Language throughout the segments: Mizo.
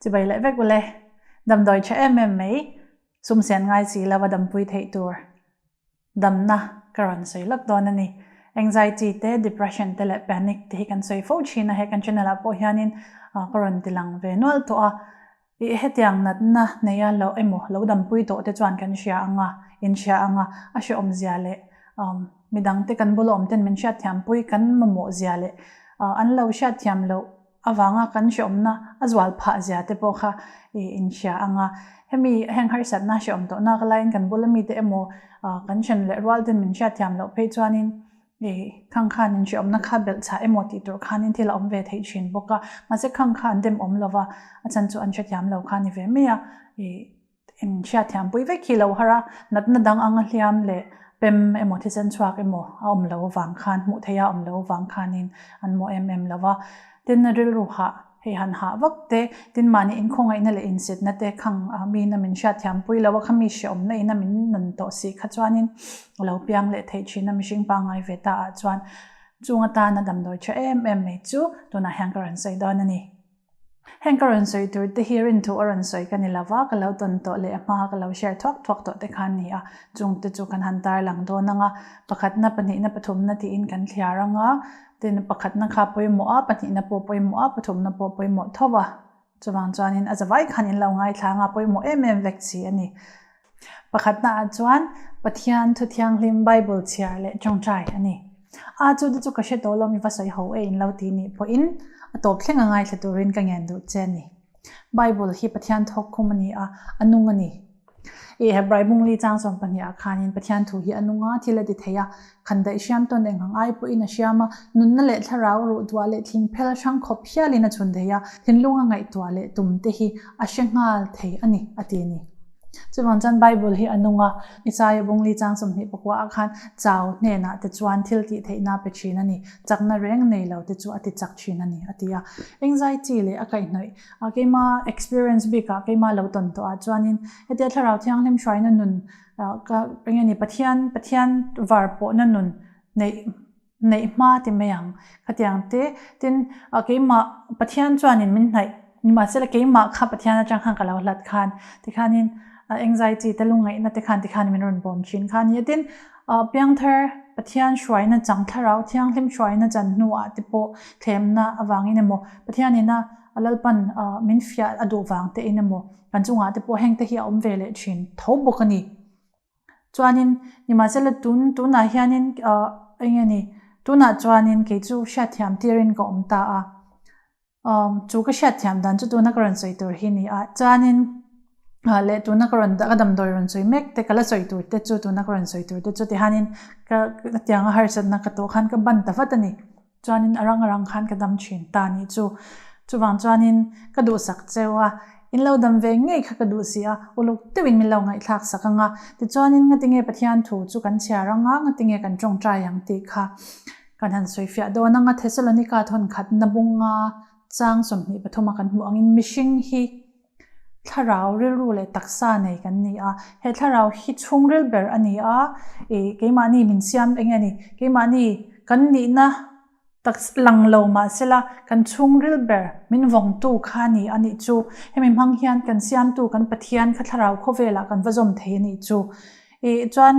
Chibai leh vek ule. Damdawi tha em em mai, sum sian ngai si lo a dampui theih tur damna ka rawn sawi lawk dawn a ni. Anxiety te, depression te leh panic te hi kan sawi fo thin a, he kan channel ah pawh hianin ka rawn ti lang ve nual tawh a. Ih hetiang natna neia lo emaw lo dampui tawh te chuan kan hria ang a, in hria ang a, a hrehawm zia leh midang te kan bula awm ten min hriatthiampui kan mamawh zia leh an lo hriatthiam loh avanga kan hrehawmna a zual phah zia te pawh kha in hria ang a. Hemi heng harsatna hrehawm tawh nak laiin kan bula mite emaw kan hren leh rual ten min hriatthiam loh phei chuanin I khang khan in hrehawmna kha belh chah emaw tih tur khanin thil a awm ve theih thin bawk a, mahse khang kha an dem awm lo va, a chhan chu an hrethiam lo kha a ni ve mai a, i in hriatthiam pui vek hi lo har a, natna dang anga hliam leh pem emaw thisen chhuak emaw a awm lo vang khan hmuh theih a awm lo vang khanin an maw em em lo va, tin rilru hah Hei han hah vak te, tin mahni inkhawngaihna leh insitna te khang miin a min hriatthiam pui lo a, kha mi hreawmna in a min nun tawh si kha chuanin a lo piang leh theih thin a, mihring pangngai ve ta ah chuan chung atana damdawi tha em em mai chu tunah hian ka rawn sawi dawn a ni. Heng ka rawn sawi tur te hi rinthu a rawn sawi ka ni lo va, ka lo tawn tawh leh a hma ka lo share thuak thuak tawh te khan ni a, chung te chu kan han tarlang dawn ang a, pakhatna, pahnihna, pathumna tiin kan thliar ang a, Tin, pakhatna kha pawimawh a, pahnihna pawh pawimawh a, pathumna pawh pawimawh tho a. Chuvang chuanin a zavai khan in lo ngaithla anga pawimawh em em vek chi a ni. Pakhatna ah chuan Pathian Thu Thianghlim Bible chhiar leh tawngtai a ni. A chu te chu ka hre tawh lo mi va sawi ho e in lo ti nih pawhin a tawp thleng a ngaithla turin ka ngen duh che a ni. Bible hi Pathian thawk khum a ni a, a nung a ni. I Hebrai bungli chang 12 ah khanin Pathian thu hi a nung a, thil a ti thei a, khan daih hriam tawn eng ang ai pawhin a hriam a, nunna leh thlarau ruh duah leh thing phel hrang khawp hialin a chhun thei a, thinlunga ngaihtuah leh tum te hi a hre nghal thei a ni, a ti a ni. Chuvang chuan Bible hi a nung a, Isaia bungli chang 24 ah khan chau hnenah te chuan thil tih theihna pe thin a ni, chakna reng nei lo te chu a ti chak thin a ni, a ti a. Anxiety leh a kaihhnawih A keima experience bik ah keima lo tawn tawh ah chuanin hetia thlarau thianghlim hruaina nun ka eng nge ni Pathian Pathian var pawhna nun neih neih hma ti mai ang khatiang te tin keimah Pathian chuanin min hnaih nimahsela keimah kha Pathian atang khan ka lo hlat khan tikhanin anxiety te lungngaihna te khan tikhan min rawn bawm thin kha a ni a tin piangthar Pathian hruaina chang thlarau thianghlim hruaina chan hnuah te pawh thlemna avangin emaw Pathianin a A Lalpan min fiah a duh vang te in emaw kan chungah te pawh heng te hi a awm ve leh thin tho bawk a ni. Chuanin nimahsela tun tunah hianin eng nge ni tunah chuanin kei chu hriatthiam tirin ka awm ta a. Chu ka hriatthiam dan chu tuna ka rawn sawi tur hi a ni a. Chuanin leh tuna ka rawn ka damdawi rawn sawi mek te ka la sawi tur te chu tuna ka rawn sawi tur te chu tihianin ka tianga harsatna ka tawh khan ka ban ta vat a ni. Chuanin a rang a rang khan ka dam thin ta nih chu. Chuvang chuanin ka duhsak cheu a, in lo dam ve ngei kha ka duh si a, uluk deuhin min lo ngaihthlak sak ang a. Tichuanin ngatinge Pathian thu chu kan chhiar ang a, ngatinge kan tawngtai ang tih kha kan han sawi fiah dawn ang a. Thesalonika thawnkhat na bunga chang 23 a kan hmuh angin mihring hi Thlarau rilru leh taksa nei kan ni a, he thlarau hi chhungril ber a ni a, ih keimahni min siam eng nge ni, keimahni kan nihna tak lang lo mahsela kan chhungril ber min vawngtu kha a ni a nih chu, hemi hmang hian kan siamtu kan Pathian kha thlarau khawvelah kan va zawm thei a nih chu, ih chuan.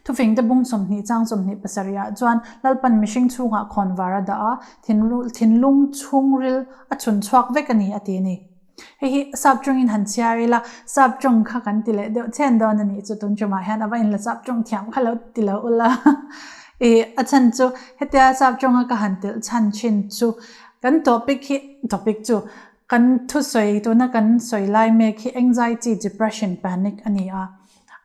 Thufingte bung 20 chang 27 ah chuan Lalpan mihring chhungah khawnvar a dah a, thinlung chhungril a chhun chhuak vek a ni a ti a ni. Hei hi sap tawngin han chhiar ila, sap tawng kha kan ti leh deuh chhen dawn a nih chu tun tumah hian a va inla sap tawng thiam kha lo ti lo ula. Ih a chhan chu hetia sap tawnga ka han telh chhan thin chu kan topic hi topic chu kan thusawi tuna kan sawi lai mek hi anxiety, depression, panic a ni a.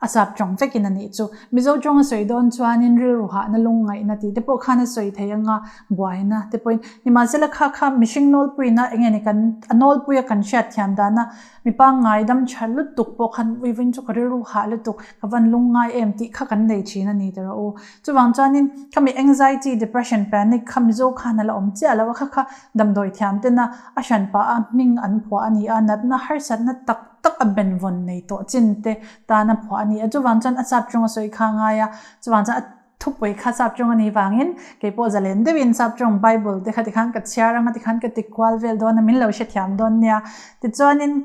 A sap tawng vekin a nih chu. Mizo tawng a sawi dawn chuanin rilru hahna lungngaihna tih te pawh khan a sawi thei anga buaina te pawhin. Nimahsela kha kha mihring nawlpuina eng nge ni kan a nawlpuia kan hriatthiam dana mi pangngai dam tha lutuk pawh khan uivin chu ka rilru hah lutuk ka van lungngai em tih kha kan nei thin a ni tiraw u. Chuvang chuanin khami anxiety, depression, panic kha Mizo khan a la awm chiah lo a kha kha damdawi thiam tena a hran pah a hming an phuah a ni a natna harsatna tak tak a benvawn nei tawh chin te tan a phuah a ni a, chuvang chuan a sap chunga sawi kha a ngai a, chuvang chuan a Thupui kha sap tawng a nih vangin kei pawh zalen deuhin sap tawng Bible te kha tikhan ka chhiar anga tikhan ka ti kual vel dawn a, min lo hrethiam dawn nia. Tichuanin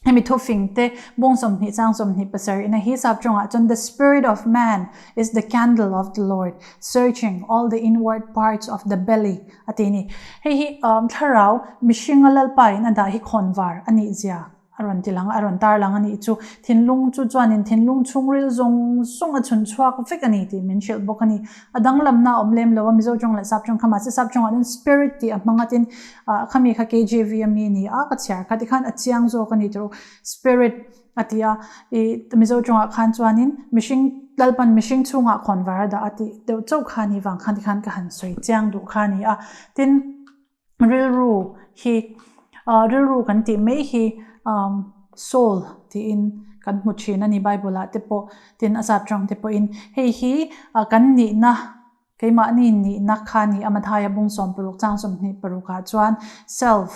hemi thufing te bung 20 chang 27 ina hi sap tawngah chuan The spirit of man is the candle of the Lord, searching all the inward parts of the belly a ti a ni. Hei hi thlarau mihringa Lalpa in a dah hi khawnvar a nih zia a rawn ti lang a, a rawn tar lang a nih chu. Thinlung chu chuanin thinlung chhungril zawng zawng a chhun chhuak vek a ni tih min hrilh bawk a ni. A danglamna a awm lem lo a, Mizo tawng leh Sap tawng kha mahse Sap tawngah chuan spirit tih a hmang a tin ah khami kha KJV a mi ni a ka chhiar kha tikhan a chiang zawk a ni tawh spirit a ti a ih Mizo tawngah khan chuanin mihring Lalpan mihring chhungah khawnvar a dah a tih deuh chauh kha a nih vang khan tikhan ka han sawi chiang duh kha a ni a tin Rilru hi rilru kan tih mai hi soul tiin kan hmu thin a ni Bible ah te pawh tin a zat rang te pawhin hei hi kan nihna keimahni nihna kha a ni a Mathaia bung 16 chang 26 ah chuan self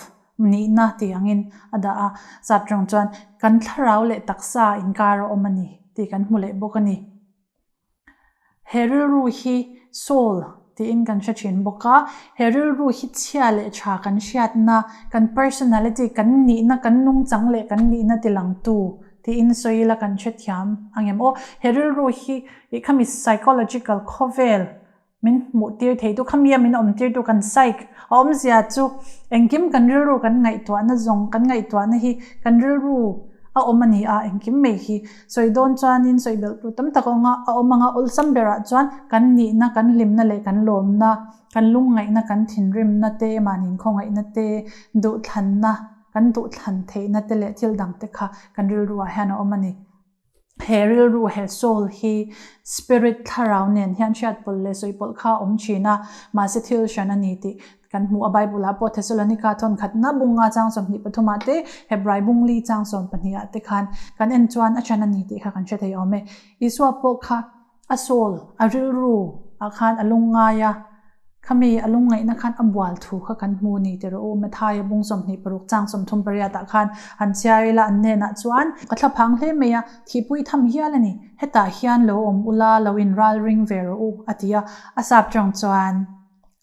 nihna tih angin a dah a zat rang chuan kan thlarau leh taksa inkar a awm a ni tih kan hmu leh bawk a ni. He rilru hi soul tiin kan hre thin bawk a, he rilru hi chhia leh tha kan hriatna, kan personality, kan nihna, kan nungchang leh kan nihna tilangtu tiin sawi ila kan hrethiam ang em aw. He rilru hi ih khami psychological khawvel Min hmuh tir thei tu khami a min awm tir tu kan psych a awmzia chu engkim kan rilru kan ngaihtuahna zawng kan ngaihtuahna hi kan rilru a awm a ni a engkim mai hi sawi dawn chuanin sawi belh tur tam tak a awm a a awm anga awlsam berah chuan kan nihna kan hlimna leh kan lawmna kan lungngaihna kan thinrimna te mahni khawngaihna te duhthlanna kan duhthlan theihna te leh thil dang te kha kan rilru ah hian a awm a ni. He rilru, he soul hi spirit, thlarau nen hian hriatpawlh leh sawipawlh kha a awm thin a, mahse thil hran a ni tih kan hmu a. Bible ah pawh Thessalonica thawn khatna bunga chang 23 ah te, Hebrai bung li chang 12 ah te khan kan en chuan a hran a ni tih kha kan hre thei awm e. Isua pawh kha A soul, a rilru, ah khan a lungngai a, khami a lungngaihna khan a bual thu kha kan hmu ni ti rawh u. Mathaia bung 26 chang 38 ah khan han chhiar ila an hnenah chuan, Ka thlaphang hle mai a, thihpui tham hial a ni, hetah hian lo awm ula, lo inral ring ve rawh u, a ti a. A sap tawng chuan.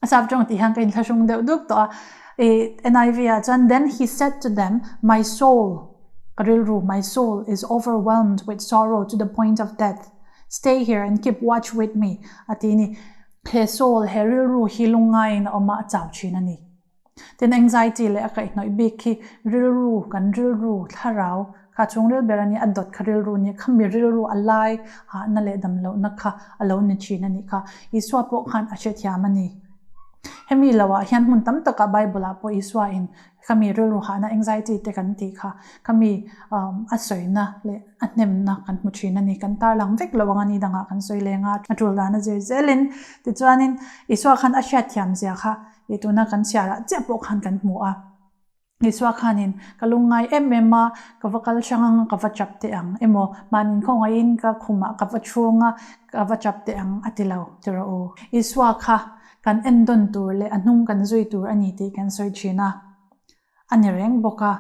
A sap tawng tih hian ka inthlahrung deuh duk tawh a. Ih, NIV ah chuan, Then he said to them, My soul, ka rilru, my soul is overwhelmed with sorrow to the point of death. Stay here and keep watch with me, a ti ni. He soul, he rilru hi lungngaiin a awm a, a chau thin a ni. Tin, anxiety leh a kaihhnawih bik khi rilru, kan rilru, thlarau kha chhungril ber a nia, a dawt kha rilru a nia, khami rilru a lai hahna leh damlohna kha a lo ni thin a nih kha. Isua pawh khan a hrethiam a ni. Hemi loah hian hmun tam takah Bible ah pawh Isua in khami rilru hahna, anxiety te kan tih kha, khami a sawina leh a hnemna kan hmu thin a ni. Kan tarlang vek lo ang a ni dangah kan sawi leng a, a tul dan a zir zelin. Tichuanin Isua khan a hriatthiam zia kha Ih tuna kan chhiarah chiah pawh khan kan hmu a. Isua khanin ka lungngai em em a, ka va kal hrang ang a, ka va chap teh ang emaw, mahni khawngaihin ka khumah ka va chhung a, ka va chap teh ang a ti lo ti rawh u. Isua kha kan endawn tur leh a hnung kan zui tur a ni tih kan sawi thin a, a ni reng bawk a.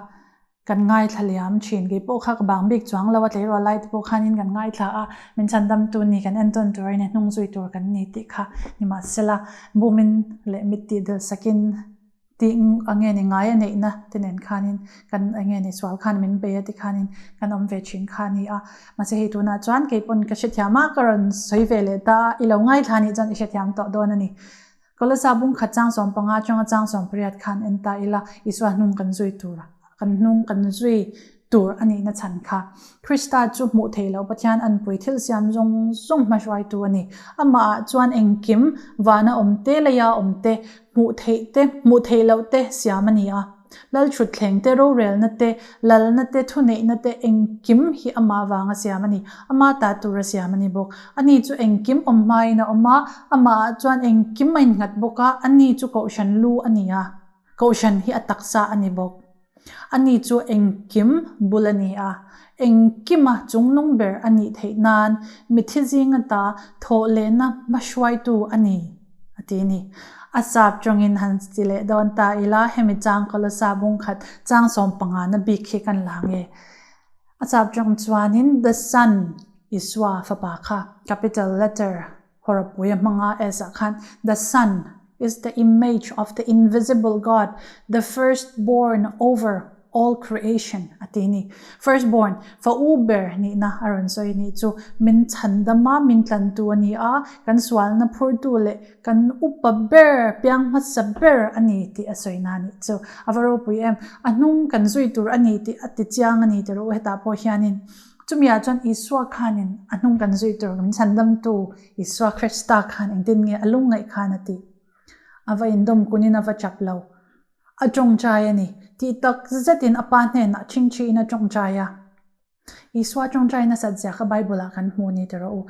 Kan ngaithla liam thin. Kei pawh kha ka bang bik chuang lo a, tleirawl lai te pawh khanin kan ngaithla a, min chhandamtu ni kan entawn tur a ni, hnung zui tur kan ni tih kha nimahsela bumin leh mit tih del sakin tih eng nge ni ngai a neihna te nen khanin kan eng nge ni sual khan min bei a ti khanin kan awm ve thin kha a ni a. Mahse hei tunah chuan kei pawn ka hrethiam a, ka rawn sawi ve leh ta a, i lo ngaithla nih chuan i hrethiam tawh dawn a ni. Kolosa bung khat chang 15 atanga chang 18 khan en ta ila, Isua hnung kan zui tur, kan hnung kan zui tur a nihna chhan kha. Krista chu hmuh theih loh Pathian anpui thil siam zawng zawng hmahruaitu a ni. Amahah chuan engkim, vana awm te, leia awm te, hmuh theih te, hmuh theih loh te siam a ni a. Lalthutthleng te, rorelna te, lalna te, thuneihna te, engkim hi ama vanga siam a ni. Ama ta tura siam a ni bawk. Ani chu engkim awm hmain a awm a, amahah chuan engkim a innghat bawk a, ani chu Kohhran lu a ni a, Kohhran hi a taksa a ni bawk. Ani chu engkim bul a ni a, engkima chungnung ber a nih theih nan mithi zinga ta thawh lehna hmahruaitu a ni. A ti ni. A sap tawngin han ti leh dawn ta ila, hemi chang Kolosa bung khat chang 15 na bik hi kan la nge. A sap tawng chuanin The Son, Isua fapa kha, capital letter, Hawrawpui a hmang a, S ah khan The Son is the image of the invisible God, the first born over all creation a ti ni. First born, fa u ber nihna a rawn sawi nih chu min chhandam a, min tlantu a ni a, kan sualna phurtu leh kan upa ber, piang hmasa ber a ni tih a sawi na nih chu. A va ropui em? A hnung kan zui tur a ni tih a ti chiang a ni ti rawh u hetah pawh hianin. Chumiah chuan Isua khanin a hnung kan zui tur kan chhandamtu Isua Krista khan engtin nge a lungngaih khan a tih? A va indawm kunin a va chap lo. A tawngtai a ni. Tih tak zetin a Pa hnenah chingchiin a tawngtai a. Isua tawngtai nasat zia kha Bible-ah kan hmu ni tawh rawh u.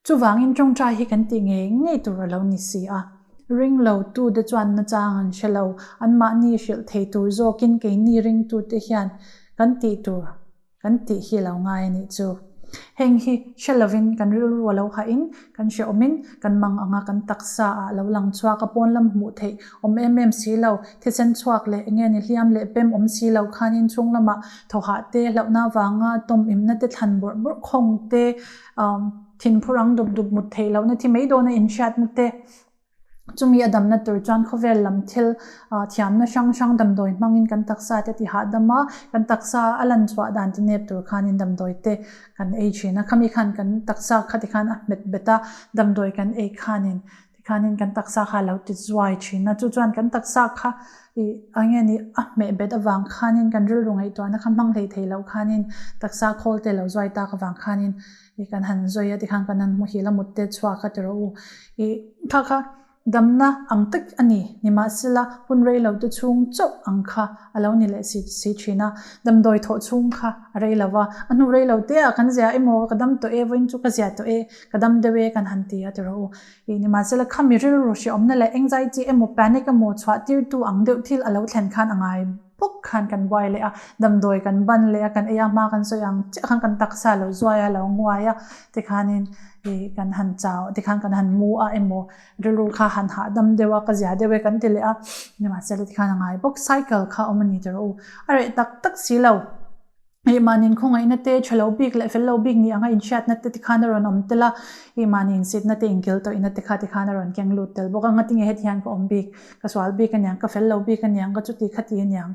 Chuvangin tawngtai hi kan tih ngei ngei tur a lo ni si a. Ring lo tute chuan nachang an hre lo. Anmahni hrilh thei tur zawkin keini ringtute hian kan tih tur Kan tih hi lo ngai a nih chu. Heng hi hre lovin kan rilru a lo hahin kan hrehawmin kan mang anga kan taksa ah lo lang chhuak a pawn lam hmuh theih awm em em si lo, thisen chhuak leh enge ni hliam leh pem awm si lo khanin chhung lamah thawhah te hlauhna avanga tawm imna te thlan bawrh bawrh khawng te thinphur ang dup dup mut theih lohna thi mai dawna inhriatna te Chumi a damna tur chuan khawvel lam thil thiamna hrang hrang damdawi hmangin kan taksa te ti hahdam a, kan taksa a lan chhuah dan ti nep tur khanin damdawi te kan ei thin a. Khami khan kan taksa kha tikhan a hmet bet a, damdawi kan ei khanin tikhanin kan taksa kha a lo ti zuai thin a. Chu chuan kan taksa kha ih eng nge ni a hmeh bet avang khanin kan rilru ngaihtuahna kha hmang hlei thei loh khanin taksa khawl te lo zuai tak avang khanin I kan han zui a tikhan kan han hmuhil a mut te chhuak a ti rawh u. I kha kha damna ang tak a ni. Nimahsela hun rei lo te chhung chauh ang kha a lo ni leh si si thin a. Damdawi thawh chhung kha a rei lo va, a hnu rei lo te ah kan zia emaw ka dam tawh e, vawiin chu ka zia tawh e, ka dam deuh e kan han ti a ti rawh u. I nimahsela khami rilru hrehawmna leh anxiety emaw panic emaw chhuah tirtu ang deuh thil a lo thlen khan a ngai. Bawk khan kan buai leh a, damdawi kan ban leh a, kan ei a hma kan sawi ang chiah khan kan taksa lo zuai a, lo nguai a, tikhanin ih kan han chau, tikhan kan han mu a emaw rilru kha han hahdam deuh a, ka zia deuh e kan ti leh a, nimahsela tikhan a ngai bawk, cycle kha awm a ni tawh rawh u, a reh tak tak si lo. Ih mahni khawngaihna te, tha lo bik leh fel lo bik ni anga inhriatna te tikhan a rawn awm tel a, ih mahni insitna te, inkil tawihna te kha tikhan a rawn keng lut tel bawk a, ngatinge heti hian ka awm bik, ka sual bik aniang, ka fel lo bik aniang, ka chuti khati aniang,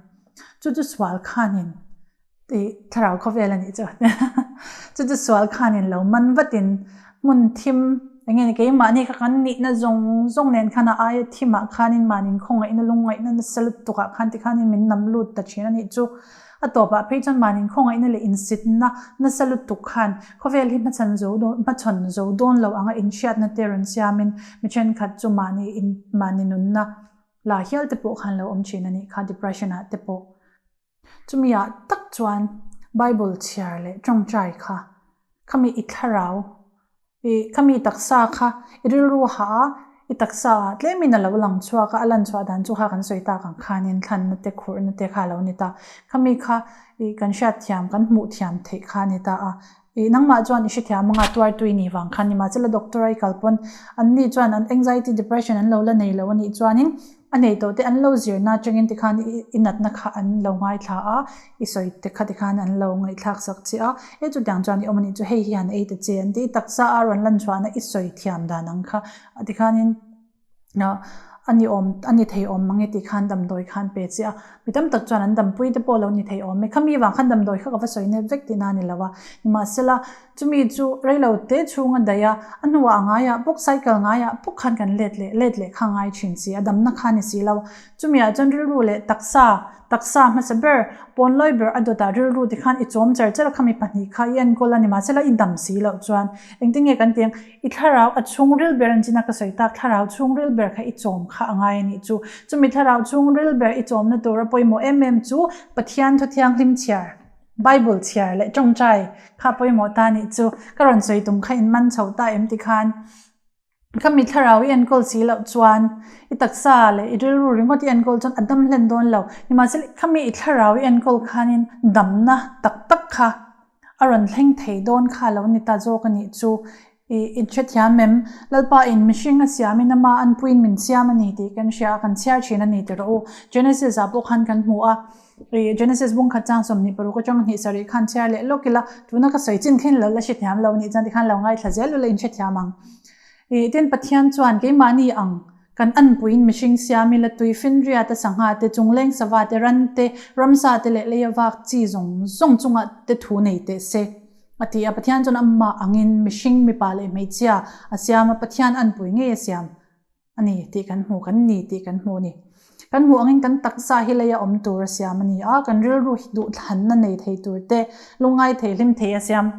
chu chu sual khanin ih thlarau khawvel a nih chu chu chu sual khanin lo man vatin hmun thim eng nge ni keimahni kha kan nihna zawng zawng nen khan a aia thimah khanin mahni khawngaihna lungngaihna nasa lutukah khan tikhanin min nam lut ta thin a nih chu. A tawpah phei chuan mahni khawngaihna leh insitna nasa lutuk khan khawvel hi hmachhan zo dawn hmachhawn zo dawn lo anga inhriatna te rawn siamin mi thenkhat chu mahni in mahni nunna la hial te pawh khan lo awm thin a nih kha depression ah te pawh. Chumi ah tak chuan Bible chhiar leh tawngtai kha khami i thlarau I khami taksa kha i rilru hah a, i taksa ah tlemin a lo lang chhuak a, a lan chhuah dan chu kha kan sawi tak ang khanin thlanna te khurhna te kha a lo ni ta. Khami kha i kan hriat thiam, kan hmuh thiam theih kha a ni ta a. I nangmah chuan i hrethiam anga tuartui ni vang khan nimahsela doctor a i kal pawn anni chuan an anxiety, depression an lo la nei lo a nih chuanin A nei tawh te an lo zirna atangin tikhan i natna kha an lo ngaithla a, i sawi te kha tikhan an lo ngaihthlak sak che a, e chutiang chuan i awm anih chu hei hi han ei ta che an ti, i taksa a rawn lan chhuahna i sawi thiam dan ang kha tikhanin a ni awm a ni thei awm mang e tih khan damdawi khan pe che a, mi tam tak chuan an dampui te pawh lo ni thei awm e, khami vang khan damdawi kha ka va sawi nep vek tihna a ni lo a, nimahsela Chumi chu reilo te chhung a daih a, a hnuah a ngaiah bawk cycle ngaiah bawk khan kan let leh let leh kha ngai thin si, a damna kha ni si lo. Chumiah chuan rilru leh taksa, taksa hmasa ber, pawnlawi ber a dawtah rilru ti khan i chawm char char kha mi pahnih kha i enkawl a ni mahsela i dam si loh chuan engtin nge kan ti ang, i thlarau a chhungril ber an chin a ka sawi tak thlarau chhungril ber kha i chawm kha a ngai a nih chu. Chumi thlarau chhungril ber i chawmna tura pawimawh em em chu Pathian Thuthianghlim chhiar. Bible chhiar leh tawngtai kha pawimawh ta nih chu ka rawn sawi tum kha in man chho ta em ti khan ka mi thlarau i enkawl si loh chuan i taksa leh i rilru ringawt i enkawl chuan a dam hlen dawn lo nimahsela khami i thlarau i enkawl khanin damna tak tak kha a rawn thleng thei dawn kha lo ni ta zawk a nih chu I inhrethiam em? Lalpa in mihring a siamin ama anpuiin min siam a ni tih kan hria a, kan chhiar thin a ni ti rawh u. Genesis ah pawh khan kan hmu a, i Genesis bungkhat chang 26 atang hnih sarih khan chhiar leh lawk ila, tuna ka sawi chin khin lo la hrethiam lo nih chuan tikhan lo ngaithla zel ula inhrethiam ang. Ih, tin Pathian chuan keimahni ang kan anpuiin mihring siam ila tui finriat a sangha te, chungleng sava te, ran te, ramsa te leh leia vak chi zawng zawng chungah te thu nei teh se, a ti a. Pathian chuan amah angin mihring mipa leh hmeichhia a siam a, Pathian anpui ngei a siam. A ni tih kan hmu, kan ni tih kan hmu a ni. Kan hmuh angin kan taksa hi leia awm tur a siam a ni a, kan rilru hi duhthlanna nei thei tur te, lungngai thei, hlim thei a siam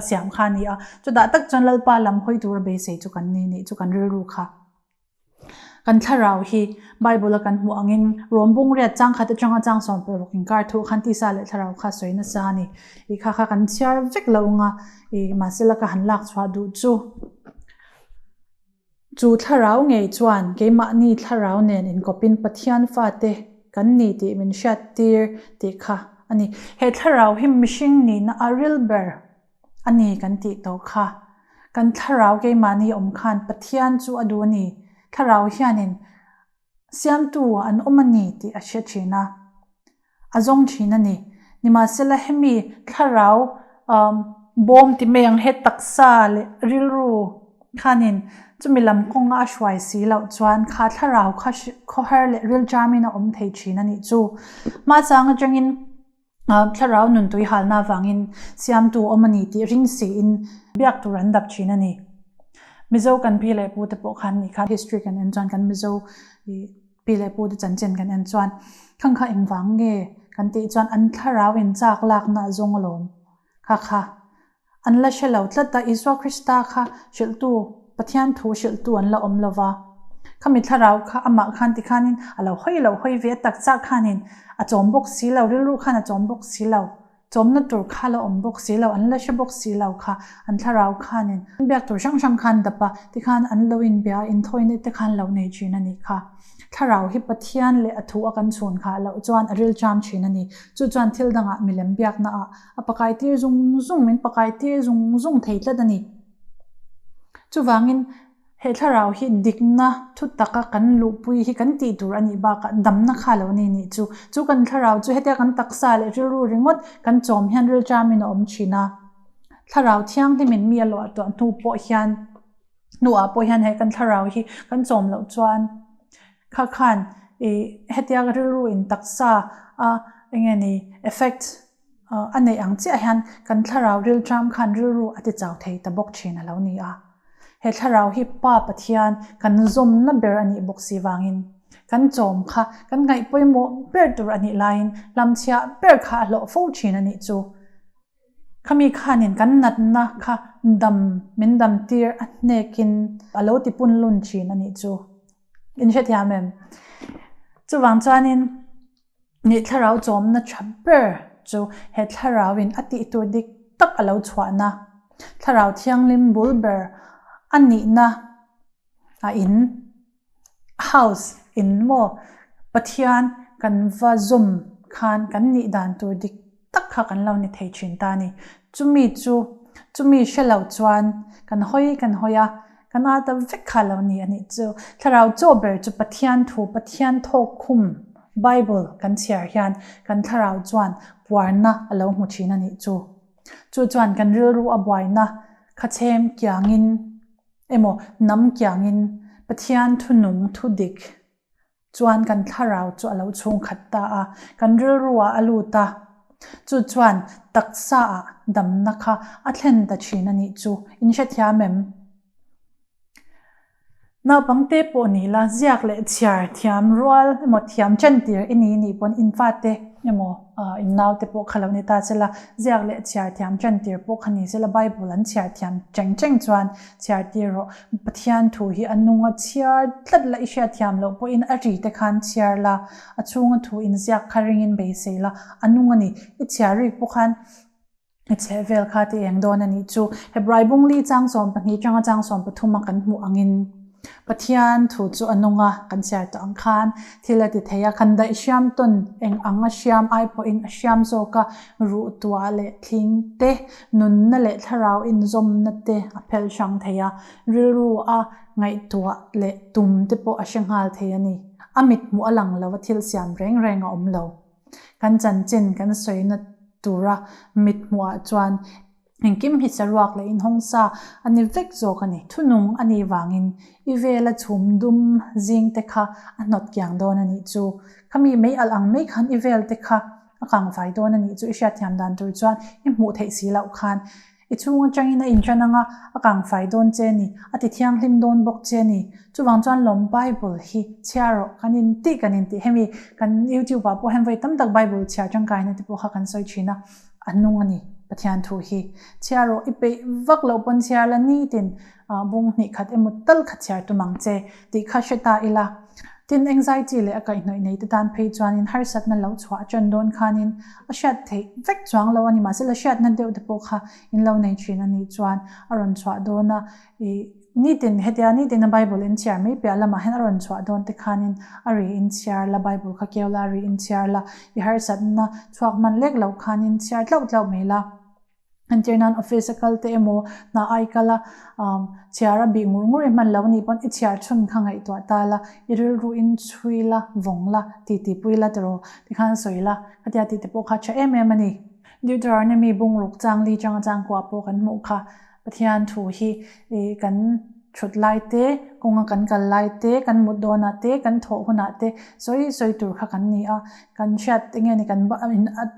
siam kha a ni a. Chutah tak chuan Lalpa lam hawi tura beisei chu kan ni nih chu kan rilru kha. Kan thlarau hi Bible a kan hmuh angin Rom bungriat chang khat atanga chang 16 inkar thuh khan tisa leh thlarau kha sawi nasa a ni. I kha kha kan chhiar vek lo anga i mahsela ka han lak chhuah duh chu. Chu thlarau ngei chuan keimahni thlarau nen inkawpin Pathian fate kan ni tih min hriattir tih kha a ni. He thlarau hi mihring nihna a ril ber a ni kan tih tawh kha. Kan thlarau keimahni awm khan Pathian chu a duh a ni. Thlarau hianin Siamtu an awm a ni tih a hre thin a, a zawng thin a ni. Nimahsela hemi thlarau bawm ti mai ang he taksa leh rilru khanin chumi lam kawnga a hruai si loh chuan kha thlarau kha khawhar leh rilṭamin a awm thei thin a nih chu. Hmachang atangin Thlarau nun tui halna avangin siamtu awm a ni tih ring siin biak tur an dap thin a ni. Mizo kan pi leh pu te pawh khan nih kha history kan en chuan kan Mizo pi leh pu te chanchin kan en chuan khang kha engvang nge kan tih chuan an thlarau in chak lakna a zawng alawm kha kha. An la hre lo tlat a, Isua Krista kha hrilhtu, Pathian thu hrilhtu an la awm lo va. Khami thlarau kha amah khan tikhanin a lo hawi lo hawi ve tak chak khanin a chawm bawk si lo, rilru khan a chawm bawk si lo, chawmna tur kha la awm bawk si lo, an la hre bawk si lo kha an thlarau khanin biak tur hrang hrang khan dap a, tikhan an lo inbia a, inthawina te khan lo nei thin a nih kha. Thlarau hi Pathian leh a thu a kan chhun khah loh chuan a rilṭam thin a ni. Chu chuan thil dangah milem biaknaah a pakai tir zung zung, min pakai tir zung zung thei tlat a ni. Chuvangin he thlarau hi dikna thu taka kan luhpui hi kan tih tur a nih bakah damna kha lo ni nih chu. Chu kan thlarau chu hetia kan taksa leh rilru ringawt kan chawm hian rilṭamin a awm thin a. Thlarau thianghlimin mi a luah tuah hnu pawh hian hnuah pawh hian he kan thlarau hi kan chawm loh chuan kha khan ih hetia rilru in taksa a eng nge ni effect a neih ang chiah hian kan thlarau rilṭam khan rilru a ti chau thei ta bawk ṭhin a lo ni a. He thlarau hi Pa Pathian kan zawmna ber a nih bawk si vangin kan chawm kha kan ngaih pawimawh ber tur a nih laiin hlamchhiah ber kha a hlawh fo ṭhin a nih chu. Khami khanin kan natna kha dam min dam tir a hnekin a lo ti pun lun thin a nih chu. In hrethiam em? Chuvang chuanin nih thlarau chawmna tha ber chu he thlarauin a tih tur dik tak a lo chhuahna, thlarau thianghlim bul ber a nihna a in. House in maw Pathian kan va zawm khan kan nih dan tur dik tak kha kan lo ni thei thin ta a ni. Chumi chu chumi hre lo chuan kan hawi kan hawi a, kan â ta vek kha lo ni a nih chu. Thlarau chaw ber chu Pathian thu Pathian thawk khum Bible kan chhiar hian kan thlarau chuan puarna a lo hmu thin a nih chu. Chu chuan kan rilru a buaina khachhem kiangin Emaw, hnam kiangin Pathian thunung thu dik chuan kan thlarau chu a lo chhungkhat ta a, kan rilruah a lut a, chu chuan taksaah damna kha a thlen ta thin a nih chu. In hrethiam em? Naupangte pawh ni la, ziak leh chhiar thiam rual emaw thiam chantir i ni nih pawn in fate emaw in naute pawh kha lo ni ta che la, ziak leh chhiar thiam chantir pawh kha ni se la, Bible an chhiar thiam cheng cheng chuan chhiar tir rawh. Pathian thu hi a nung a chhiar tlat la, i hriat thiam loh pawhin a ri te khan chhiar la, a chhunga thu inziak kha ringin beisei la, a nung a ni. I chhiar rik pawh khan I chheh vel kha ti eng dawn a nih chu. Hebrai bungli chang 12 tanga chang 13 a kan hmuh angin Pathian thu chu a nung a, kan chhiar tawh ang khan thil a ti thei a, kan daih hriam tawn eng ang a hriam ai pawhin a hriam zawk a, ruh tuah leh thling te, nunna leh thlarau inzawmna te a phelh hrang thei a, rilru a ngaihtuah leh tum te pawh a hre nghal thei a ni. A mit hmuh a lang lo a thil siam reng reng a awm lo. Kan chanchin kan sawina tura mit hmuhah chuan. Engkim hi saruak leh inhawng sa a ni vek zawk a ni. Thunung a nih vangin i vela chhum dum zing te kha a hnawt kiang dawn a nih chu. Khami mei alh ang mai khan i vel te kha a kangfai dawn a nih chu i hriatthiam dan tur chuan i hmuh theih si loh khan i chhung atangin a inṭan anga a kangfai dawn che a ni, a ti thianghlim dawn bawk che a ni. Chuvang chuan lawm Bible hi chhiar rawh kan intih kan intih hemi kan YouTube ah pawh hian vawi tam tak Bible chhiar tangkaina te pawh kha kan sawi thin a. A nung a ni Pathian thu hi. Chhiar rawh i peih vak loh pawn chhiar la nitin bung hnih khat emaw tal kha chhiar tum ang che tih kha hre ta ila. Tin, anxiety leh a kaihhnawih nei te tan phei chuanin harsatna lo chhuah a ṭan dawn khanin a hriat theih vek chuang lo a ni. Mahse la hriatna deuh te pawh kha in lo nei ṭhin a nih chuan a rawn chhuah dawn a. I nitin hetia nitin a Bible in chhiar mai piah lamah hian a rawn chhuah dawn te khanin a ri in chhiar la, Bible kha keu la, a ri in chhiar la, i harsatna chhuak hman lek loh khanin chhiar tlauh tlauh mai la. Entir nan office a kal te emaw hna ai kal a chhiar a bih ngur ngur i hman lo anih pawn i chhiar chhun kha ngaihtuah ta la, i rilru in chhui la, vawng la, titi pui la tiraw tikhan sawi la, khatia tih te pawh kha tha em em a ni. Deuteronomy bungruk chang li changa changkua pawh kan hmuh kha. Pathian thu hi kan thut lai te, kawnga kan kal lai te, kan mut dawnah te, kan thawh hunah te sawi sawi tur kha kan ni a. Kan hriat enge ni kan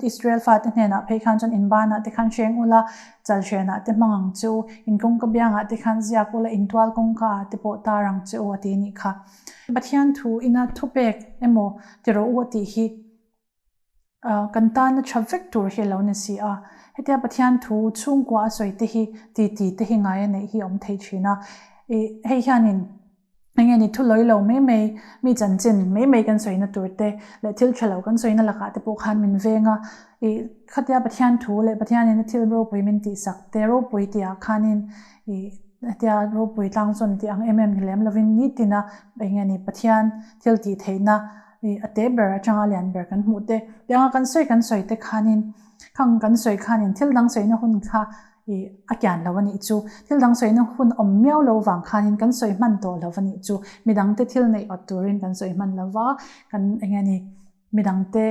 Israel fate hnenah phei khan chuan in banah te khan hreng ula, chal hrenah te hmang ang che u, in kawngka biangah te khan ziak ula, in tual kawngka ah te pawh tar ang che u a ti nih kha. Pathian thu ina thupek emaw ti rawh u a tih hi Kan tana tha vek tur hi a lo ni si a, hetia Pathian thu chhungkua a sawi te hi titi te hi ngai a neih hi a awm thei thin a. Ih hei hianin eng nge ni thu lawi lo mai mai, mi chanchin mai mai kan sawina tur te leh thil tha lo kan sawina lakah te pawh khan min veng a. Ih khatia Pathian thu leh Pathianin a thil ropui min tihsak te ropui tihah khanin ih hetia ropui tlangzawn tih ang em em ni lem lovin nitina eng nge ni Pathian thil tih theihna I a te ber atanga lian ber kan hmuh te, tianga kan sawi kan sawi te khanin khang kan sawi khanin thil dang sawina hun kha i a kian lo a nih chu. Thil dang sawina hun awm miau lo vang khanin kan sawi hman tawh lo a nih chu. Midangte thil neih awt turin kan sawi hman lo va, kan eng nge ni midangte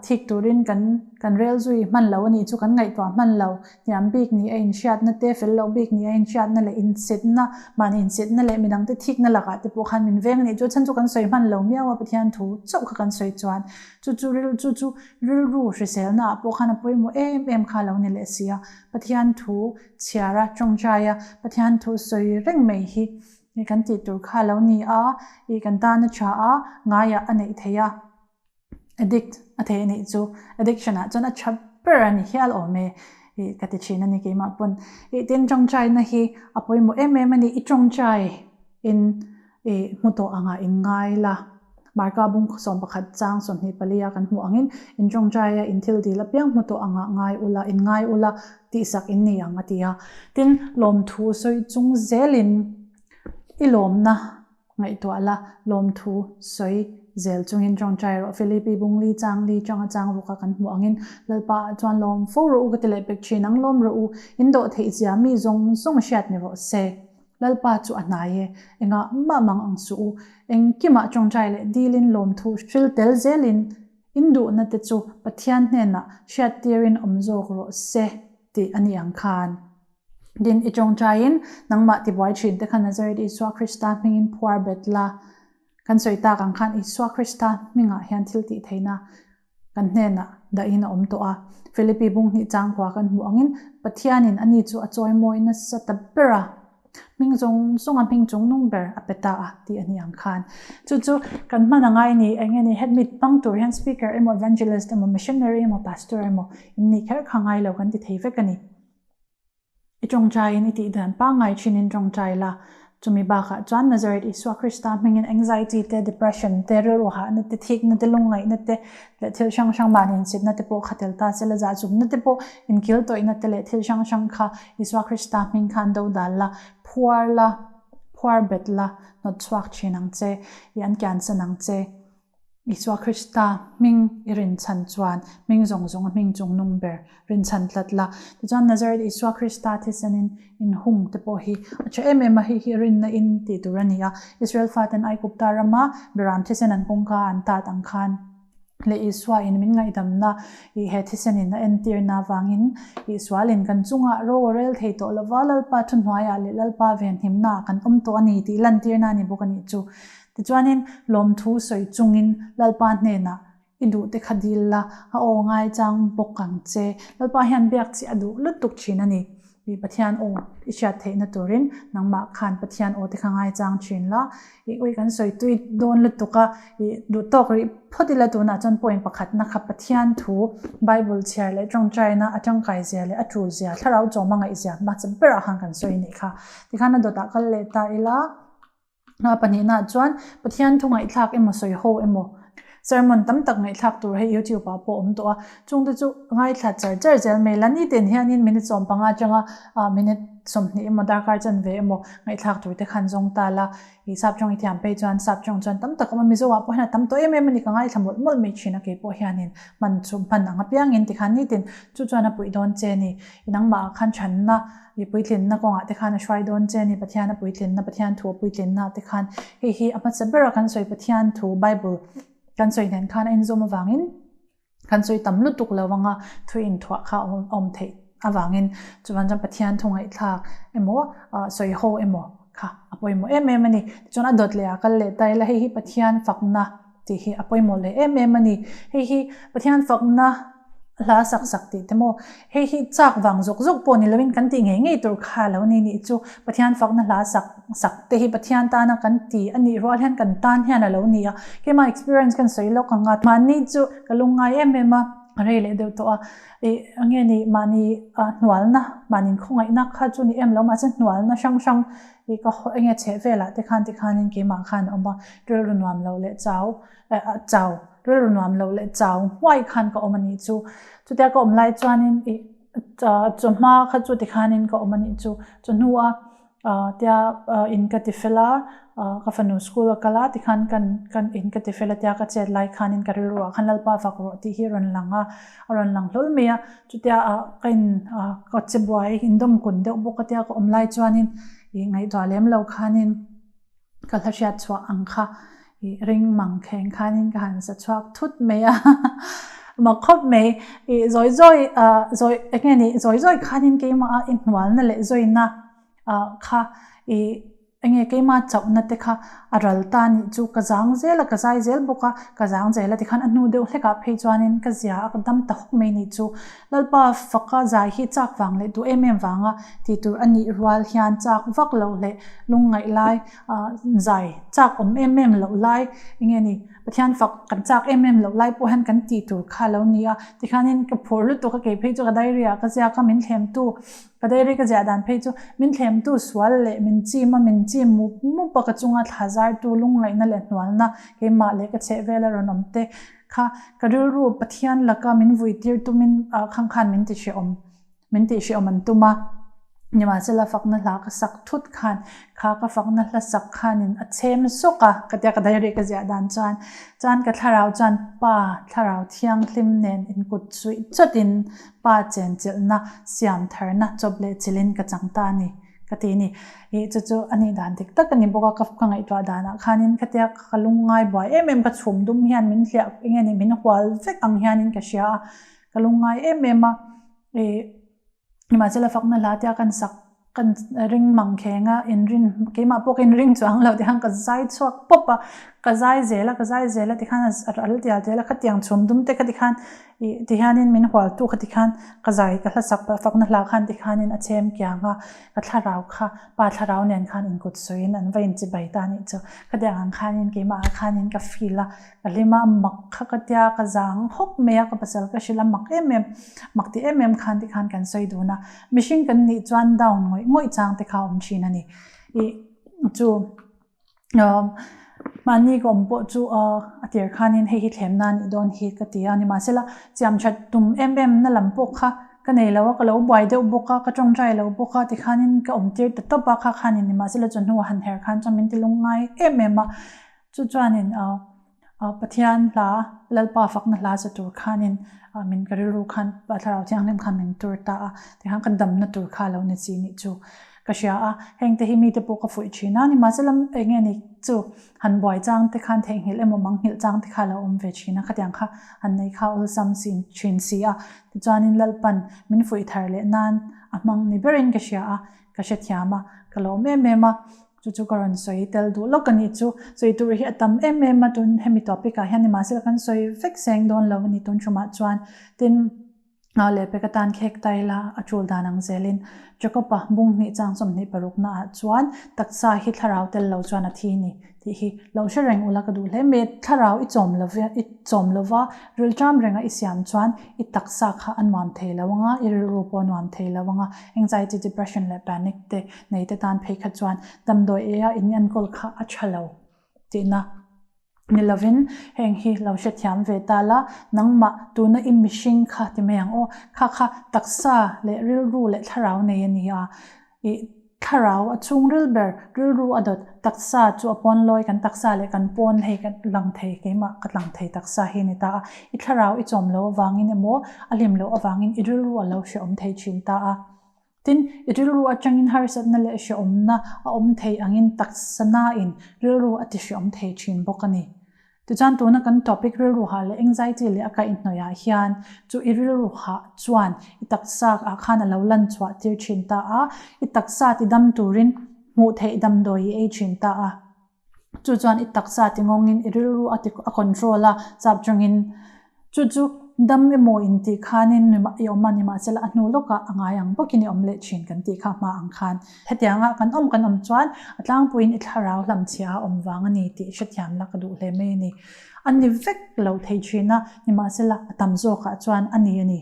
thik turin kan kan rel zui hman lo a nih chu, kan ngaihtuah hman lo. Hniam bik nih a inhriatna te, fel loh bik nih a inhriatna leh insitna, mahni insitna leh midangte thikna lakah te pawh khan min veng a nih chu. Chhan chu kan sawi hman lo miau a, Pathian thu chauh kha kan sawi chuan chu chu ril chu chu rilru hriselna ah pawh khan a pawimawh em em kha lo ni leh si a. Pathian thu chhiar a, tawngtai a, Pathian thu sawi reng mai hi kan tih tur kha lo ni a, ih kan tan a tha a, ngaiah a neih theih a. Addict a thei anih chu addiction ah chuan a tha ber a ni hial awm e ih ka ti thin a ni keimah pawn. Ih tin tawngtai na hi a pawimawh em em a ni i tawngtai in ih hmu tawh angah in ngai la Marka bung 11 chang 24 a kan hmuh angin in tawngtai a in thil dil apiang hmu tawh angah ngai ula in ngai ula tihsak in ni ang a ti a. Tin lawmthu sawi chung zelin i lawmna Ngaihtuah la, lawmthu sawi zel chungin tawngtai rawh. Filipi bungli chang li changa chang ruka kan hmuh angin Lalpa ah chuan lawm fo rawh u ka ti leh pek thin ang, lawm rawh u, in dawh theih zia mi zawng zawng hriat ni rawh se. Lalpa chu a hnai e, engah mah mang ang suh u. Engkimah tawngtai leh dilin lawmthu hril tel zelin in duhna te chu Pathian hnenah hriattirin awm zawk rawh se tih a ni ang khan. Din i tawngtaiin nangmah tibuai thin te kha Nazareth Isua Krista hmingin phuar bet la. Kan sawi tak ang khan Isua Krista hmingah hian thil tih theihna kan hnenah dahin a awm tawh a. Philippi bung hnih changkua kan hmuh angin Pathianin ani chu a chawimawi nasa ta ber a, hming zawng zawnga hming chungnung ber a pe ta a tih a ni ang khan. Chu chu kan hman a ngai ni, eng nge ni headmeet hmang tur hian speaker emaw evangelist emaw missionary emaw pastor emaw in nih kher kha ngai lo kan ti thei vek a ni. I tawngtaiin i tih dan pangngai thinin tawngtai la. Chumi bakah chuan Nazareth Isua Krista hmingin anxiety te, depression te, rilru hahna te, thikna te, lungngaihna te leh thil hrang hrang mahni insitna te pawh kha tel ta se la, zahzumna te pawh inkiltawihna te leh thil hrang hrang kha Isua Krista hming khan do dal la, phuar la, phuar bet la, hnawt chhuak thin ang che, i an kiansan ang che. Isua Krista hming i rinchhan chuan hming zawng zawnga hming chungnung ber rinchhan tlat la. Tichuan Nazareth Isua Krista thisenin inhung te pawh hi a tha em em a, hei hi rinna in tih tur a ni a. Israel faten Aigupta rama beram thisen an kawngka an tat ang khan. Leh Isua in min ngaihdamna i he thisen in a entirna avangin Isual in kan chungah ro a rel thei tawh lova, Lalpa thuhnuaiah leh Lalpa venhimna ah kan awm tawh a ni tih lantirna a ni bawk a nih chu. Tichuanin lawmthu sawi chungin Lalpa hnenah I duh te kha dil la, a aw ngaichang bawk ang che. Lalpa hian biak chi a duh lutuk thin a ni. I Pathian aw i hriat theihna turin nangmah khan Pathian aw te kha ngaichang thin la. I ui kan sawi tui dawn lutuk a, i duh tawk rih phawt ila tunah chuan point pakhatna kha Pathian thu Bible chhiar leh tawngtaina a tangkai zia leh a tul zia, thlarau chawm a ngaih zia hmasa berah khan kan sawi nih kha. Tikhan a dawtah kal leh ta ila. Hna pahnihnaah chuan Pathian thu ngaihthlak emaw sawi ho emaw sermon tam tak ngaihthlak tur hei YouTube ah pawh awm tawh a, chungte chu ngaithla char char zel mai la nitin hianin minute 15 atanga minute 20 emaw darkar chanve emaw ngaihthlak tur te khan zawng ta la, ih sap tawng i thiam phei chuan sap tawng chuan tam tak awm a, Mizo ah pawh hian a tam tawh em em a ni ka ngaithla mawlh mawlh mai thin a keipawh hianin hman chu hman ang apiangin tikhan nitin chu chuan a puih dawn che a ni, i nangmah ah khan chhanna I puitlinna kawngah te khan a hruai dawn che a ni, Pathian a puitlinna, Pathian thu a puitlinna te khan hei hi a hmasa bera kan sawi Pathian thu Bible kan sawi hnen khan a inzawm avangin kan sawi tam lutuk lo anga thu inthuah kha a awm theih avangin chuvan chuan Pathian thu ngaihthlak emaw sawi ho emaw kha a pawimawh em em a ni. Tichuan a dawt leh ah kal leh ta ila hei hi Pathian fakna tih hi a pawimawh leh em em a ni. Hei hi Pathian fakna hla sak sak tih te maw, hei hi chak vang zawk zawk pawh ni loin kan tih ngei ngei tur kha lo ni nih chu Pathian fakna hla sak sak te hi Pathian tana kan ti a nih rual hian kan tan hian a lo ni a. Keimah experience kan sawi lawk ang a, mahni chu ka lungngai em em a, rei leh deuh tawh a, ih enge ni mahni hnualna, mahni khawngaihna kha chu ni em lo mahse hnualna hrang hrang Ih ka haw enge chheh velah te khan tikhanin keimah khan a awm a, rilru nuam lo leh chau eh chau rilru nuam lo leh chau hmuai khan ka awm a nih chu. Chutia ka awm lai chuanin ih chawhma kha chu tikhanin ka awm a nih chu. Chawhnu a tia in ka ti fel a, ka fanu school a kal a tikhan kan kan in ka ti fel a tia ka chet lai khanin ka rilru ah khan Lalpa fak rawh tih hi a rawn lang a, a rawn lang hlawl mai a. Chutia ah ka in ah ka che buai indawm kun deuh bawk a tia ka awm lai chuanin ih ngaihtuah lem lo khanin ka hla hriat chhuah ang kha ih ring mang kheng khanin ka han sa chhuak thut mai a mak khawp mai ih zawi zawi ah zawi eng nge ni zawi zawi khanin keimah a inhnualna leh zawina ah kha ih Enge keimah chauhna te kha a ral ta nih chu ka zang zel a, ka zai zel bawk a, ka zang zel a tikhan a hnu deuh hlekah phei chuanin ka zia a, ka dam ta hawk mai nih chu. Lalpa faka zai hi chak vang leh duh em em vanga tih tur a nih rual hian chak vak loh leh lungngaih lai zai chak awm em em loh lai enge ni Pathian fak kan chak em em loh lai pawh hian kan tih tur kha a lo ni a, tikhanin ka phur lutuk a kei phei chu ka diary ah ka ziak a min thlemtu Ka diary ka ziah dan phei chu min thlemtu sual leh min chim a, min chim mup mup a, ka chunga thla zartu lungngaihna leh hnualna keimah leh ka chheh vela rawn awm te kha ka rilru Pathian laka min vui tir tumin khang khan min ti hrehawm min tih hrehawm an tum a. Nimahsela fakna hla ka sak thut khan kha ka fakna hla sak khanin a chhem sawk a ka tia ka diary ka ziah dan chuan chuan ka thlarau chuan Pa thlarau thianghlim nen inkut suih chawtin Pa chenchilhna, siam tharna chawp leh chilhin ka chang ta a ni, ka ti a ni. Ih, chu chu a nih dan dik tak a ni bawk a, ka ka ngaihtuah danah khanin khatia ka lungngai buai em em, ka chhum dum hian min hliah eng nge ni min hual vek ang hianin ka hria a, ka lungngai em em a. Ih, nimahsela fakna hla tia kan sak Kan ring mang kheng a, inrin, keimah pawh ka inring chuang lo tikhan ka zai chhuak pawp a, ka zai zel a, ka zai zel a tikhan a ral tial tial a, khatiang chhum dum te kha tikhan ih tihianin min hualtu kha tikhan ka zai ka hla sak fakna hla khan tikhanin a chhem kiang a, ka thlarau kha pa thlarau nen khan inkut suiin an va inchibai ta anih chu, khatiang ang khanin keimah ah khanin ka feel a. Ka hlim a, mak kha ka tia, ka zang hawk mai a, ka pasal ka hrilh a, mak em em, mak ti em em khan tikhan kan sawi dun a, mihring kan nih chuan down ngawih ngawih chang te kha a awm thin a ni. Ih chu mahni ka awm pawh chu a tir khanin hei hi thlem na nih dawn hi ka ti a, nimahsela chiam that tum em em na lam pawh kha ka nei lo a, ka lo buai deuh bawk a, ka tawngtai lo bawk a tikhanin ka awm tir ta tawp a, kha khanin nimahsela chawhnu a han her khan chuan min ti lungngai em em a. Chu chuanin Pathian hla, Lalpa fakna hla sa tur khanin min ka rilru khan Thlarau Thianghlim khan min tur ta a, tikhan ka damna tur kha lo ni chi nih chu. ka hria a, heng te hi mite pawh ka fuih thin a, nimahsela eng nge ni chu han buai chang te khan theihnghilh emaw mangnghilh chang te kha a lo awm ve thin a, khatiang kha han nei kha awlsam sin thin si a, tichuanin Lalpan min fuih thar leh nan a hmang ni berin ka hria a, ka hrethiam a, ka lawm em em a, chu chu ka rawn sawi tel duh lawk a nih chu, sawi tur hi a tam em em a tun hemi topic ah hian nimahsela kan sawi vek seng dawn lo a ni tun thumah chuan tin. Nghah leh pek atan khek ta ila a tul dan ang zelin Jacob-a bung hnih chang 26 na ah chuan taksa hi thlarau tel lo chuan a thi ni tih hi lo hre reng ula ka duh hle mai. Thlarau i chawm lo i chawm lova rilṭam renga i siam chuan i taksa kha a nuam thei lo anga i rilru pawh a nuam thei lo anga anxiety, depression leh panic te nei te tan phei kha chuan damdawi eia in enkawl kha a tha lo tihna. Ni lovin heng hi lo hrethiam ve ta la, nangmah tuna i mihring kha ti mai ang aw, kha kha taksa leh rilru leh thlarau nei a ni a, i thlarau a chhungril ber rilru a dawt taksa chu a pawn lawi kan taksa leh kan pawn hei kan lang thei keimah ka tlang thei taksa hi a ni ta a, i thlarau i chawm loh avangin emaw a hlim loh avangin i rilru a lo hrehawm thei thin ta a. Tin, i rilru atangin harsatna leh hrehawmna a awm thei angin taksanain rilru a tihrehawm thei thin bawk a ni. Tichuan tuna kan topic rilru hah leh anxiety leh a kaihhnawih ah hian chu i rilru hah chuan i taksa ah khan a lo lan chhuah tir thin ta a, i taksa tidam turin hmuh theih damdawi i ei thin ta a. Chu chuan i taksa ti ngawngin i rilru a ti a control a, chap chungin chu chu dam emaw in tih khanin i awm a nimahsela a hnu lawkah a ngai ang bawkin i awm leh thin kan tih kha hma ang khan. Hetianga kan awm kan awm chuan a tlangpuiin i thlarau hlamchhia a awm vang a ni tih hrethiam la ka duh hle mai a ni. A ni vek lo thei thin a, nimahsela a tam zawkah chuan a ni a ni.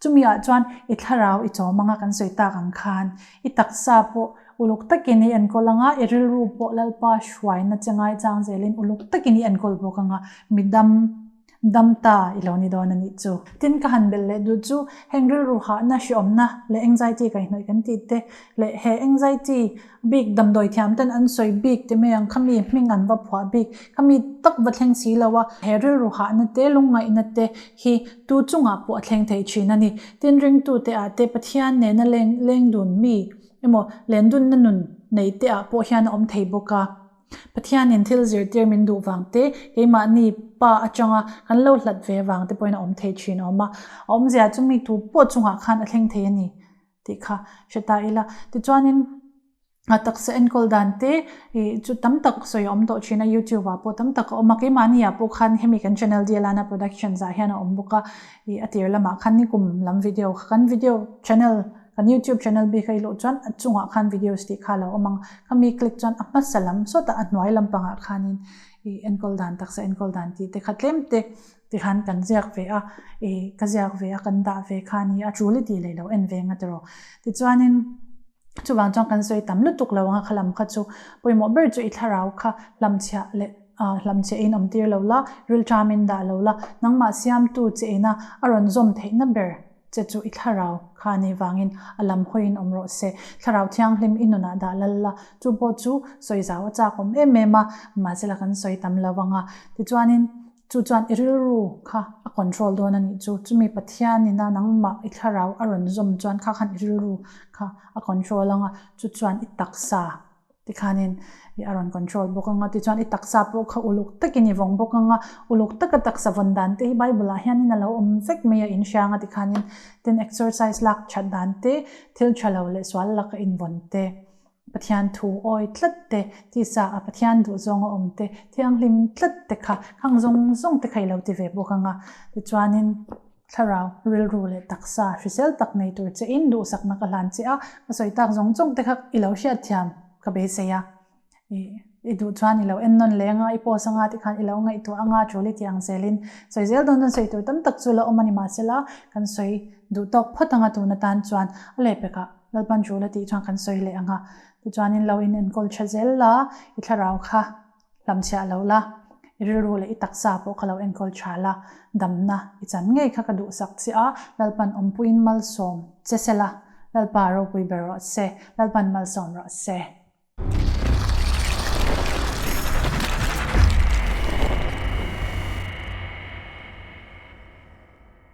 Chumi ah chuan i thlarau i chawm anga kan sawi tak ang khan i taksa pawh uluk takin i enkawl anga i rilru pawh Lalpa hruaina che ngaichang zelin uluk takin i enkawl bawk anga midam dam ta i lo ni dawn a nih chu. Tin ka han belh leh duh chu heng rilru hahna hriawmna leh anxiety kaihhnawih kan tih te leh he anxiety Bik damdawi thiam ten an sawi bik ti mai ang khami hming an va phuah bik khami tak va thleng si lo a he rilru hahna te lungngaihna te hi tu chungah pawh a thleng thei thin a ni. Tin ringtu te ah te Pathian nena leng leng dun mi emaw len dunna nun nei te ah pawh hian a awm thei bawk a. Pathianin thil zirtir min duh vang te keimahni pa atanga kan lo hlat ve vang te pawhin a awm thei thin a awm a. A awmzia chu mi tu pawh chungah khan a thleng thei a ni. tih kha hre ta ila. Tichuanin a taksa enkawl dan te ih chu tam tak sawi a awm tawh thin a youtube ah pawh tam tak a awm a keimahni ah pawh khan hemi kan channel Dialana Productions ah hian a awm bawk a ih a tir lamah khan nikum lam video kha kan video channel kan youtube channel bik a i luh chuan a chungah khan videos tih kha a lo awm ang khami click chuan a hmasa lam sawtah a hnuai lampangah khanin ih enkawl dan taksa enkawl dan tih te kha tlem te. Tikhan kan ziak ve a, ih ka ziak ve a, kan dah ve kha a ni a, tul i tih leh lo en ve nga tiraw. Tichuanin chuvang chuan kan sawi tam lutuk lo ang a, kha lam kha chu pawimawh ber chu i thlarau kha hlamchhiah leh ah hlamchhiah in awm tir lo la, rilṭam in dah lo la, nangmah siamtu che ina a rawn zawm theihna ber che chu i thlarau kha a nih vangin a lam hawiin awm rawh se. Thlarau thianghlim i nunah dah lal la, chu pawh chu sawi zau a chak awm em em a, mahsela kan sawi tam lo ang a. Tichuanin Chu chuan i rilru kha a control dawn a nih chu. Chumi Pathianina nangmah i thlarau a rawn zawm chuan kha khan i rilru kha a control ang a, chu chuan i taksa tikhanin i a rawn control bawk ang a, tichuan i taksa pawh kha uluk takin i vawng bawk ang a, uluk taka taksa vawn dan te hi Bible ah hianin a lo awm vek mai a inhriang a tikhanin tin exercise lak that dan te, thil tha lo leh sual laka invawn te. Pathian thu awi tlat te, tisa a Pathian duh zawng a awm te, thianghlim tlat te kha khang zawng zawng te kha i lo ti ve bawk ang a. Tichuanin thlarau, rilru leh taksa hrisel tak nei tur che in duhsakna ka hlan che a, ka sawi tak zawng zawng te kha i lo hriatthiam ka beisei a. I duh chuan i lo en nawn leh anga, i post anga tikhan i lo ngaihtuah anga tul i tih ang zelin sawi zel dawn chuan sawi tur tam tak chu la awm a ni mahsela kan sawi duh tawk phawt anga tun atan chuan a lehpekah Lalpan tul a tih chuan kan sawi leh anga tichuanin lo in enkawl tha zel la, i thlarau kha hlamchhiah lo la, i rilru leh i taksa pawh kha lo enkawl tha la, damna i chan ngei kha ka duhsak che a, Lalpan awmpuiin malsawm che sela, Lalpa ropui ber rawh se, Lalpan malsawm rawh se.